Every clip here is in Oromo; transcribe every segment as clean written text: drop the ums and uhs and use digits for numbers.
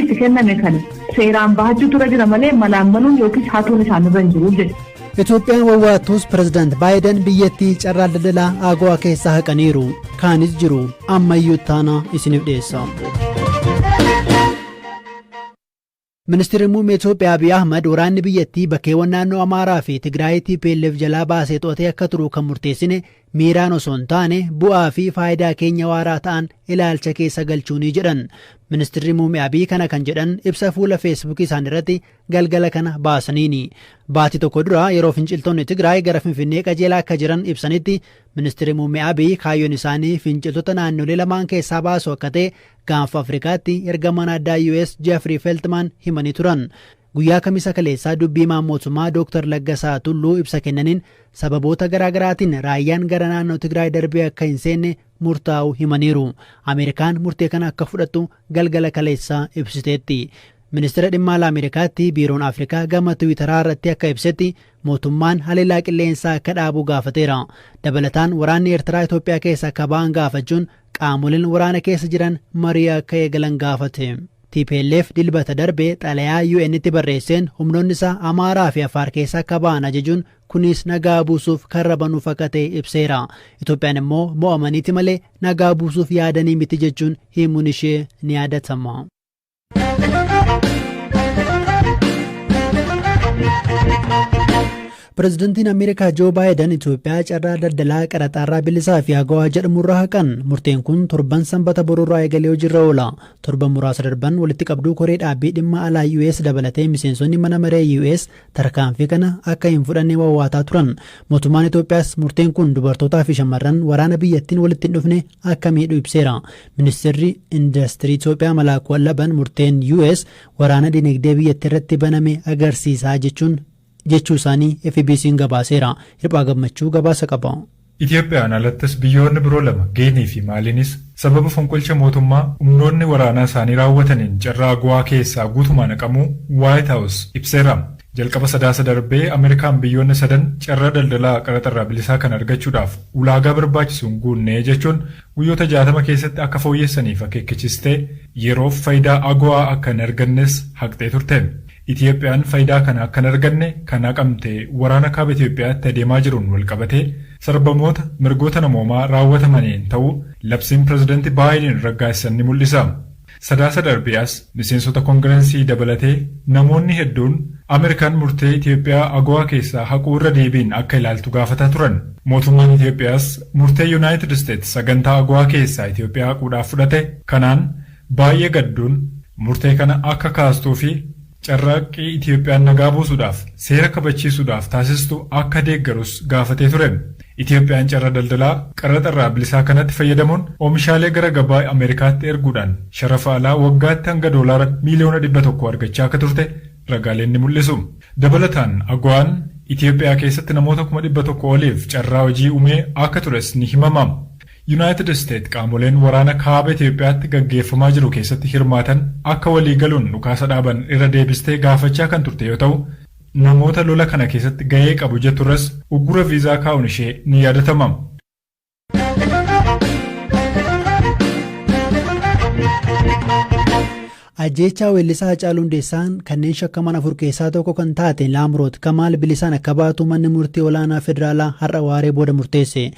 Itti kenname kana seeraan bahachuutu irra jira malee malaammaluun yookiis hatuun isaanirra hin jiru jechuudha. Itoophiyaan wawwaattus Pireezidaant Baayiden biyyattii carraa daldalaa AGOA keessaa haqaniiru. Kaanis jiru ammayyuu taana isiniif dhiyeessa. Ministeerri Muummee Itoophiyaa Abiy Ahmad waraanni biyyattii bakkeewwan naannoo Amaaraa fi Tigraay TPLF jalaa baasee to'atee akka turu kan murteessine miiraan osoo hin taane bu'aa fi faayidaa keenya waaraa ta'an ilaalcha keessa galchuunii jedhan. Ministeerri Muummee Abiy kana kan jedhan ibsa fuula Feesbuukii isaanii irratti galgala kana baasaniini. Baatii tokko dura yeroo finciltoonni Tigraay gara Finfinnee qajeelaa akka jiran ibsanitti, Ministeerri Muummee Abiy kaayyoon isaanii finciltoota naannolee lamaan keessaa baasu akka ta'e Gaanfa Afrikaatti ergamaan addaa US Jeffrey Feltman himanii turan. Guyyaa Kamisa kaleessaa dubbii himaan mootummaa Dr. Laggasaa Tulluu ibsa kennaniin sababoota garaagaraatiin raayyaan gara naannoo Tigraay darbee akka hin seenne murtaa'uu himaniiru. Ameerikaan murtee kana akka fudhattu galgala kaleessaa ibsiteetti. Ministeera dhimma alaa Ameerikaatti biiroon Afrikaa gama Tiwiitaraa irratti akka ibsetti, mootummaan haleellaa qilleensaa akka dhaabu gaafateera. Dabalataan waraanni Eertiraa Itoophiyaa keessa akka ba'an gaafachuun qaamoleen waraana keessa jiran marii akka eegalan gaafate. TPLF Dilbata darbe xalayaa UN'tti barreesseen humnoonni isaa Amaaraa fi Afaar keessa akka ba'an ajajuun, kunis nagaa buusuuf karra banuuf akka ta'e ibseera. Itoophiyaan immoo mo'amaniiti malee nagaa buusuuf yaadanii miti jechuun himuun ishee ni yaadatama. Pireezidantiin Ameerikaa Joo Baayiden Itoophiyaa carraa daldalaa qaraxaarraa bilisaa fi AGOA jedhamurraa haqan. Murteen kun torban Sanbata boruurraa eegalee hojiirra oola. Torban muraasa darban walitti qabduu koree dhaabbii dhimma alaa US dabalatee miseensonni mana maree US tarkaanfii kana akka hin fudhanne wawwaataa turan. Mootummaan Itoophiyaas murteen kun dubartootaa fi shamarran waraana biyyattiin walitti hin dhufne akka miidhu ibseera. Ministeerri Indastirii Itoophiyaa Malaakuu Allaban murteen US waraana dinagdee biyyattii irratti baname agarsiisaa jechuun jechuu isaanii FBC'n gabaaseera. Hirphaa Gammachuu gabaasa qaba. Itoophiyaan alattis biyyoonni biroo lama, Giinii fi Maaliinis, sababa fonqolcha mootummaa humnoonni waraanaa isaanii raawwataniin carraa AGOA keessaa guutumaan haqamuu Waayit Haawus ibseera. Jalqaba Sadaasa darbee Ameerikaan biyyoonni sadan carraa daldalaa qaraxarraa bilisaa kana argachuudhaaf ulaagaa barbaachisu hin guunne jechuun guyyoota 60 keessatti akka fooyyessaniif akeekkachistee, yeroof fayidaa AGOA akka hin argannes haqxee turte. Itoophiyaan fayidaa kana akka hin arganne kan haqamte waraana Kaaba Itoophiyaatti adeemaa jiruun walqabatee sarbamoota mirgoota namoomaa raawwatamaniin ta'uu labsiin Pirezidanti Baayiden raggaasisan ni mul'isa. Sadaasa darbee as miseensota Kongirensii dabalatee namoonni hedduun Ameerikaan murtee Itoophiyaa AGOA keessaa haquu irra deebiin akka ilaaltu gaafataa turan. Mootummaan Itoophiyaas murtee Yunaayitid Isteets sagantaa AGOA keessaa Itoophiyaa haquudhaaf fudhate kanaan baay'ee gadduun, murtee kana akka kaastuu fi carraaqqii Itoophiyaan nagaa buusuudhaaf seera kabachiisuudhaaf taasistu akka deeggarus gaafatee ture. Itoophiyaan carra daldalaa qaraxa irraa bilisaa kanatti fayyadamuun oomishaalee gara gabaa Ameerikaatti erguudhaan sharafa alaa waggaatti hanga doolaara miiliyoona 100 argachaa akka turte ragaaleen ni mul'isu. Dabalataan AGOAn Itoophiyaa keessatti namoota 100,000 oliif carraa hojii uumee akka tures ni himama. Yunaayitid Isteet qaamoleen waraana Kaaba Itoophiyaatti gaggeeffamaa jiru keessatti hirmaatan akka walii galuun dhukaasa dhaaban irra deebistee gaafachaa kan turte yoo ta'u, namoota lola kana keessatti gahee qabu jetturras uggura viizaa kaa'uun ishee ni yaadatama. Ajjeechaa weellisaa Hacaaluu Hundeessaan kanneen shakkaman afur keessaa tokko kan taate Laamroot Kamaal bilisaan akka baatu manni murtii olaanaa federaalaa har'a waaree booda murteesse.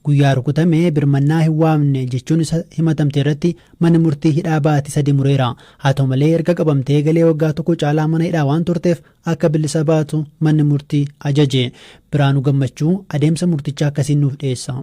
Guyyaa rukutame birmannaa hin waamne jechuun isa himatamte irratti manni murtii hidhaa baatii 3 mureera. Haa ta'u malee, erga qabamtee eegalee waggaa tokko caalaa mana hidhaa waan turteef akka bilisa baatu manni murtii ajaje. Biraanuu Gammachuu adeemsa murtichaa akkasiin nuuf dhiyeessa.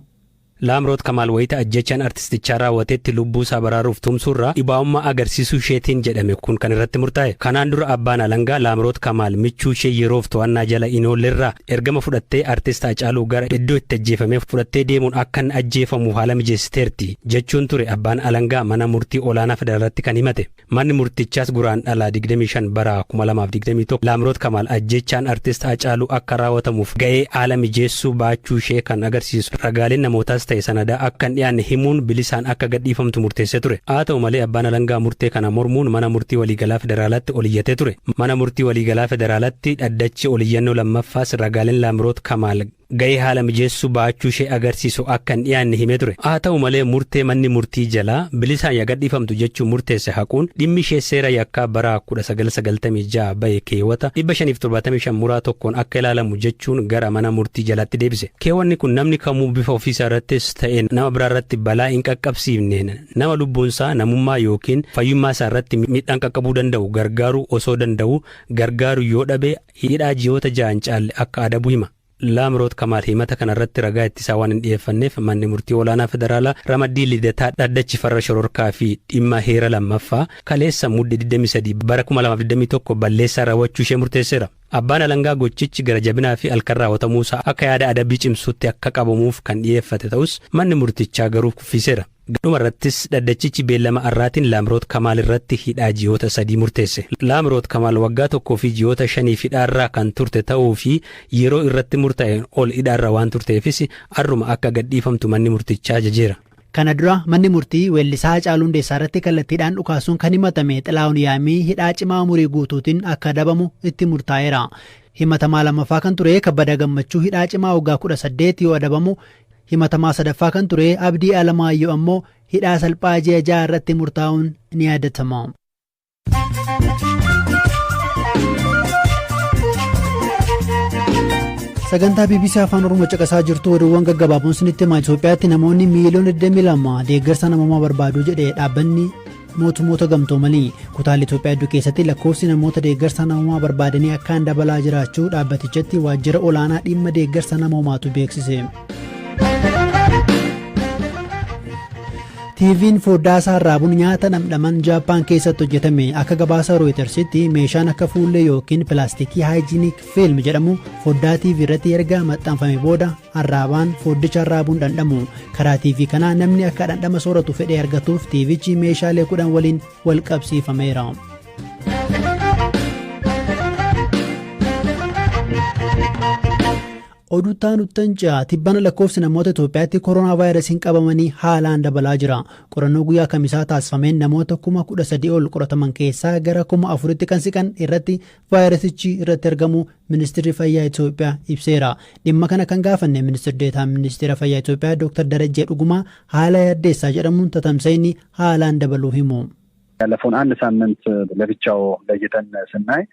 Laamroot Kamaal wayita ajjeechaan artistichaa raawwatetti lubbuusaa baraaruuf tumsuurraa dhibaa'ummaa agarsiisuu isheetiin jedhame kun kan irratti murtaa'e. Kanaan dura abbaan alangaa Laamroot Kamaal michuu ishee yeroof to'annaa jala hin oollerraa ergama fudhattee artist Hacaaluu gara iddoo itti ajjeefamee fudhattee deemuun akka inni ajjeefamuuf haala mijeessiteerti jechuun ture abbaan alangaa mana murtii olaanaa federaalatti kan himate. Manni murtichaas Guraandhala 25 bara 2021 Laamroot Kamaal ajjeechaan artist Hacaaluu akka raawwatamuuf ga'ee haala mijeessuu baachuu ishee kan agarsiisu ragaaleen namootaas ta'e sanadaa akka hin dhiyaanne himuun bilisaan akka gadhiifamtu murteessee ture. Haa ta'u malee, abbaan alangaa murtee kana mormuun mana murtii waliigalaa federaalaatti ol iyyatee ture. Mana murtii waliigalaa federaalaatti dhaddachi ol iyyannoo lammaffaas ragaaleen Laamroot Kamaal. Gahee haala mijeessuu baachuu ishee agarsiisu akka hin dhiyaanne himee ture. Haa ta'u malee, murtee manni murtii jalaa bilisaan gadhiifamtu jechuun murteesse haquun dhimmi ishee seera yakkaa bara 1996 bahe keewwata 575 muraa 1n akka ilaalamu jechuun gara mana murtii jalaatti deebise. Keewwanni kun namni kamuu bifa ofiisaa irrattis ta'e nama biraa irratti balaa hin qaqqabsiifneen, nama lubbuunsaa, namummaa yookiin fayyummaa isaa irratti miidhaan qaqqabuu danda'u gargaaruu osoo danda'u gargaaru yoo dhabe, hidhaa ji'oota 6 hin caalle akka adabu hima. Laamroot Kamaal himata kanarratti ragaa ittisaa waan hin dhiyeeffanneef, manni murtii olaanaa federaalaa ramaddii Lidataa dhaddachi farra shororkaa fi dhimma heera lammaffaa kaleessa Mudde 23 bara 2021 balleessaa raawwachuu ishee murteesseera. Abbaan alangaa gochichi gara jabinaa fi halkan raawwatamuusaa akka yaada adabbii cimsuutti akka qabamuuf kan dhiyeeffate ta'us, manni murtichaa garuu kuffiseera. Dhuma irrattis dhaddachichi beellama har'aatiin Laamroot Kamaal irratti hidhaa ji'oota 3 murteesse. Laamroot Kamaal waggaa 1 fi ji'oota 5f hidhaarraa kan turte ta'uu fi yeroo irratti murtaa'een ol hidhaarra waan turteefis har'uma akka gadhiifamtu manni murtichaa ajajeera. Kana dura manni murtii weellisaa Haacaaluu Hundeessaa irratti kallattiidhaan dhukaasuun kan himatame Xilaahun Yaamii hidhaa cimaa umurii guutuutiin akka adabamu itti murtaa'eera. Himatamaa lammaffaa kan ture Kabbada Gammachuu hidhaa cimaa waggaa 18 yoo adabamu, himatamaa sadaffaa kan ture Abdii Alamaayyoo ammoo hidhaa salphaa ji'a 6 irratti murtaa'uun ni yaadatama. Sagantaa BBC Afaan Oromoo caqasaa jirtu. Oduuwwan gaggabaaboon isinitti himaa. Itoophiyaatti namoonni miiliyoona 22 deeggarsa namoomaa barbaadu jedhe dhaabbanni mootummoota gamtoomanii. Kutaalee Itoophiyaa hedduu keessatti lakkoofsi namoota deeggarsa namoomaa barbaadanii akkaan dabalaa jiraachuu dhaabbatichatti waajjira olaanaa dhimma deeggarsa namoomaatu beeksise. TV'n foddaa isaa irraa nyaata dhamdhaman Jaappaan keessatti hojjetame. Akka gabaasa Rooyitersitti, meeshaan akka fuullee yookiin pilaastikii hygienic film jedhamu foddaa TV irratti erga maxxanfame booda arraabaan foddicha arraabuun dhandhamu. Karaa TV kanaa namni akka dhandhama sooratu fedhee argatuuf TVchi meeshaalee 10 waliin wal qabsiifameera. Oduu nuttan ce'a. Tibbana lakkoofsi namoota Itoophiyaatti koronaa vaayirasiin qabamanii haalaan dabalaa jira. Qorannoo guyyaa kamisaa taasifameen namoota 13,000 ol qorataman keessaa gara 4,000tti kan siqan irratti vaayirasichi irratti argamu Ministeerri Fayyaa Itoophiyaa ibseera. Dhimma kana kan gaafanne Ministeerri Deetaan Ministeera Fayyaa Itoophiyaa Dr. Darajjee Dhugumaa haala yaaddeessaa jedhamuun tatamsa'inni haalaan dabaluu himu. ያለፈውን አንድ ሳምንት ለብቻው ለይተን ስናይ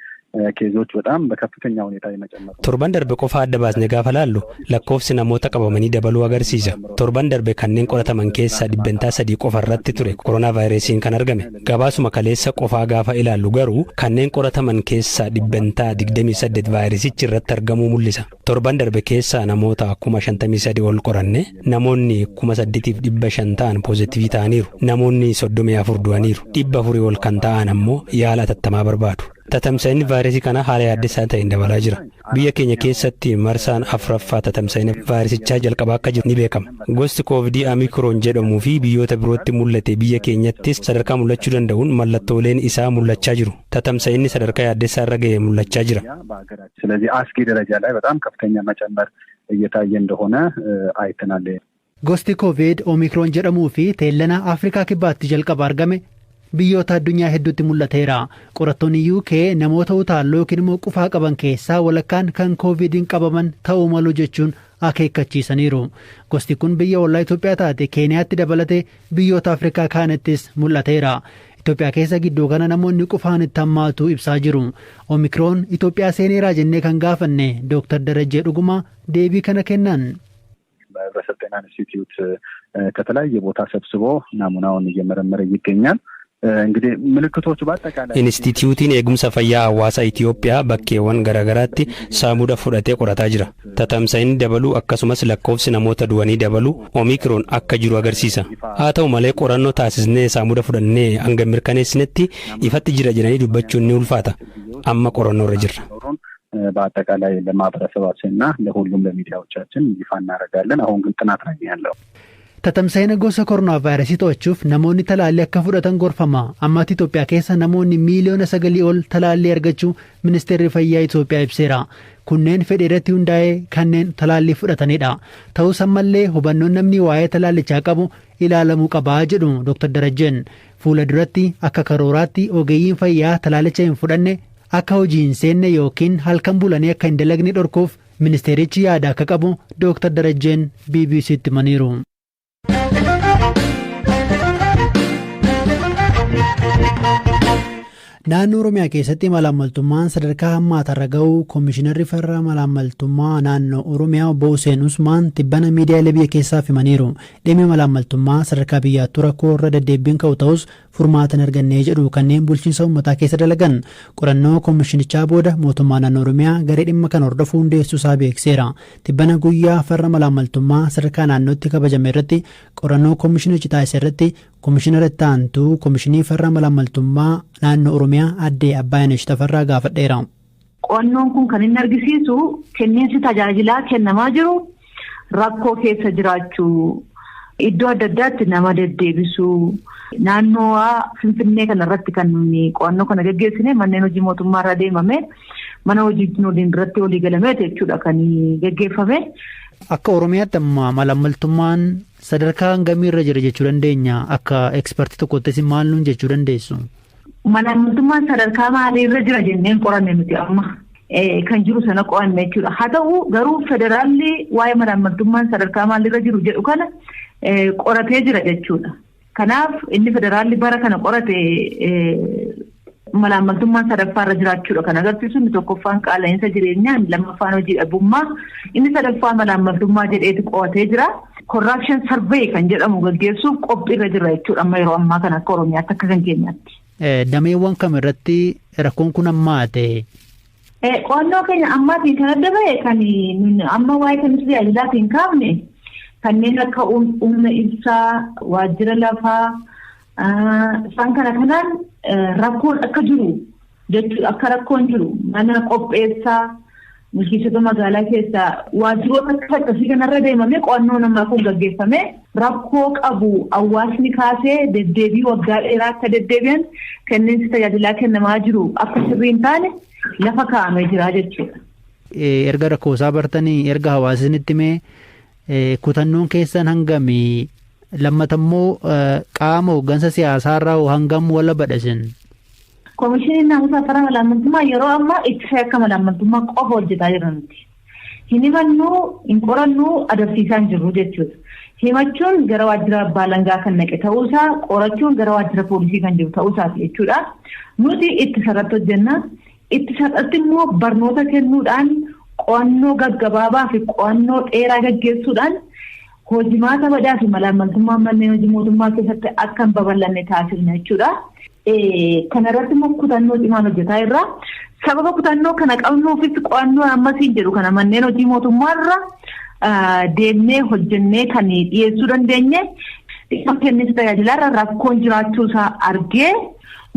case ኦች በጣም በከፍተኛ ሁኔታ የመጨመር Torban darbe qofa adda baasne gaafa laallu, lakkoofsi namoota qabamanii dabaluu agarsiisa. Torban darbe kanneen qorataman keessaa 3% qofa irratti ture koronaa vaayirasiin kan argame. Gabaasuma kaleessa qofaa gaafa ilaallu garuu, kanneen qorataman keessaa 28% vaayirasichi irratti argamuu mul'isa. Torban darbe keessaa namoota 53,000 ol qoranne, namoonni 8,500 ta'an poozitiivii ta'aniiru. Namoonni 34 du'aniiru. 400 ol kan ta'an ammoo yaala atattamaa barbaadu. Tatamsa'inni vaayirasii kana haala yaaddessaa ta'een dabalaa jira. Biyya keenya keessatti marsaan afuraffaa tatamsa'ina vaayirasichaa jalqabaa akka jiru ni beekama. Gosti koovidii Omikroon jedhamuu fi biyyoota birootti mul'ate biyya keenyattis sadarkaa mul'achuu danda'uun mallattooleen isaa mul'achaa jiru. Tatamsa'inni sadarkaa yaaddessaa irra ga'e mul'achaa jira. ስለዚህ አስጊ ደረጃ ላይ በጣም ከፍተኛ መጨመር እየታየ እንደሆነ አይተናል። Gosti Koovid Omikroon jedhamuu fi teellana Afrikaa Kibbaatti jalqaba argame biyyoota addunyaa hedduutti mul'ateera. Qorattoonni UK namoota utaalloo yookiin immoo qufaa qaban keessaa walakkaan kan koovidiin qabaman ta'uu malu jechuun akeekkachiisaniiru. Gosti kun biyya ollaa Itoophiyaa taate Keeniyaatti dabalatee biyyoota Afrikaa kaanittis mul'ateera. Itoophiyaa keessa gidduu kana namoonni qufaan itti hammaatu ibsaa jiru. Omikroon Itoophiyaa seeneeraa jennee kan gaafanne Dooktar Darajjee Dhugumaa deebii kana kennan. በህብረተሰብ ጤና ኢንስቲትዩት ከተለያየ ቦታ ሰብስቦ ናሙናውን እየመረመረ ይገኛል። እንግዲህ ምልክቶቹ በአጠቃላይ Inistituutiin eegumsa fayyaa hawaasaa Itoophiyaa bakkeewwan garaagaraatti saamuda fudhatee qorataa jira. Tatamsa'inni dabaluu akkasumas lakkoofsi namoota du'anii dabaluu Omikroon akka jiru agarsiisa. Haa ta'u malee, qorannoo taasisnee saamuda fudhannee hanga mirkaneessinetti ifatti jira jedhanii dubbachuun ni ulfaata. Amma qorannoo irra jirra. በአጠቃላይ ለማህበረሰባችን እና ለሁሉም ለሚዲያዎቻችን ይፋ እናደርጋለን። አሁን ግን ጥናት ላይ ነው ያለው። Tatamsa'ina gosa koronaa vaayirasii to'achuuf namoonni talaallii akka fudhatan gorfama. Ammaatti Itoophiyaa keessa namoonni miiliyoona 9 ol talaallii argachuu Ministeerri Fayyaa Itoophiyaa ibseera. Kunneen fedhii irratti hundaa'ee kanneen talaallii fudhatanidha. Ta'us ammallee hubannoon namni waa'ee talaallichaa qabu ilaalamuu qabaa jedhu Dr. Darajjeen. Fuula duratti akka karooraatti ogeeyyiin fayyaa talaallicha hin fudhanne akka hojii hin seenne yookiin halkan bulanii akka hin dalagne dhorkuuf Ministeerichi yaada akka qabu Dooktar Darajjeen BBCtti himaniiru. Naannoo Oromiyaa keessatti malaammaltummaan sadarkaa hammaatarra ga'uu Koomishinarri farra malaammaltummaa naannoo Oromiyaa obbo Hussein Usmaan tibbana miidiyaalee biyya keessaaf himaniiru. Dhimmi malaammaltummaa sadarkaa biyyaattuu rakkoo irra deddeebiin ka'u ta'us furmaata hin arganne jedhu kanneen bulchiinsa uummataa keessa dalagan. Qorannoo koomishinichaa booda mootummaa naannoo Oromiyaa garee dhimma kana hordofuu hundeessuu isaa beeksiseera. Tibbana guyyaa farra malaammaltummaa sadarkaa naannootti kabajame irratti qorannoo koomishinichi taasise irratti Komishinara Itti Aantuu Komishinii Farra Malaammaltummaa Naannoo Oromiyaa Aadde Abbaayinesh Tafarraa gaafadheera. Qo'annoon kun kan inni argisiisu kenniinsi tajaajilaa kennamaa jiru rakkoo keessa jiraachuu, iddoo adda addaatti nama deddeebisuu, naannoo Finfinnee kana irratti kan nuyi qo'annoo kana geggeessine manneen hojii mootummaa irra deemame mana hojii waliin irratti walii galameeti jechuudha kan geggeeffame. Akka Oromiyaatti amma malaammaltummaan sadarkaa hangamii irra jira jechuu dandeenya? Akka ekspertii tokkottis maal nuun jechuu dandeessu? Malaammaltummaan sadarkaa maalii irra jira jennee hin qoranne nuti amma. Kan jiru sana qo'anne jechuudha. Haa ta'u garuu federaalli waa'ee malaammaltummaan sadarkaa maalii irra jiru jedhu kana qoratee jira jechuudha. Kanaaf inni federaalli bara kana qorate malaammaltummaan sadaffaa irra jiraachuudha kan agarsiisu. Inni tokkoffaan qaala'insa jireenyaa, inni lammaffaan hojii dhabummaa, inni sadaffaa malaammaltummaa jedheeti qo'atee jira. Corruption survey kan jedhamu gaggeessuuf qophii irra jira jechuudha amma yeroo ammaa kana akka Oromiyaatti akka kan keenyaatti. Dameewwan kam irratti rakkoon kun hammaate? Qo'annoo keenya ammaatiin kan adda bahe kan amma waa'ee kenniinsa tajaajilaatiin kaafne kanneen akka humna ibsaa, waajjira lafaa, isaan kana kanaan rakkoon akka jiru jechuudha. Akka rakkoon jiru mana qopheessaa bulchiinsota magaalaa keessaa waajjiroota akka akkasii kanarra deemamee qo'annoon ammaa kun gaggeeffame rakkoo qabu hawaasni kaasee deddeebii waggaa dheeraa akka deddeebi'an kenniinsi tajaajilaa kennamaa jiru akka sirrii hin taane lafa kaa'amee jira jechuudha. Erga rakkoo isaa bartanii, erga hawaasni itti himee, kutannoon keessan hangami? Lammata immoo qaama hooggansa siyaasaarraa hangam wala badhasin? Komishiniin naamusaa farra malaammaltummaa yeroo ammaa ittisa yakka malaammaltummaa qofa hojjetaa jira nuti. Hin himannuu, hin qorannuu, adabsiisaa hin jirru jechuudha. Himachuun gara waajjira abbaa alangaa kan naqe ta'uusaa, qorachuun gara waajjira poolisii kan jiru ta'uusaati jechuudha. Nuti ittisa irratti hojjenna. Ittisa irratti immoo barnoota kennuudhaan qo'annoo gaggabaabaa fi qo'annoo dheeraa gaggeessuudhaan hojimaata badaa fi malaammaltummaan manneen hojii mootummaa keessatti akka hin babal'anne taasifna jechuudha. Kana irratti immoo kutannoo cimaan hojjetaa jirra. Sababa kutannoo kana qabnuufis qo'annoo ammasiin jedhu kana manneen hojii mootummaarra deemnee hojjennee kan dhiyeessuu dandeenye dhimma kenniinsa tajaajilaarra rakkoon jiraachuu isaa argee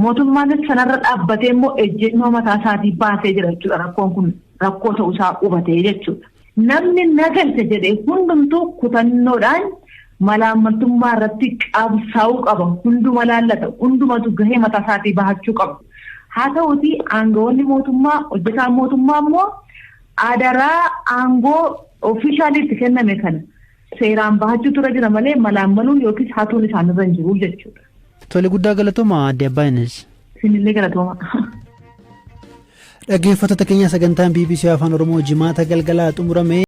mootummaanis sanarra dhaabbatee immoo ejjennoo mataa isaatii baasee jira jechuudha. Rakkoon kun rakkoo ta'uu isaa hubatee jechuudha. Namni nagalcha jedhee hundumtuu kutannoodhaan malaammaltummaa irratti qabsaa'uu qaba. Hunduma laallata. Hundumatu gahee mataa isaatii bahachuu qaba. Haa ta'uutii aangawoonni mootummaa, hojjetaan mootummaa immoo adaraa aangoo ofiishaalii itti kenname kana seeraan bahachuutu irra jira malee malaammaluun yookiis hatuun isaanirra hin jiru jechuudha. Tole, guddaa galatooma, Aadde Abbaayinesh. Isinillee galatooma. Dhaggeeffattoota keenya, sagantaan BBC Afaan Oromoo Jimaata galgalaa xumurame.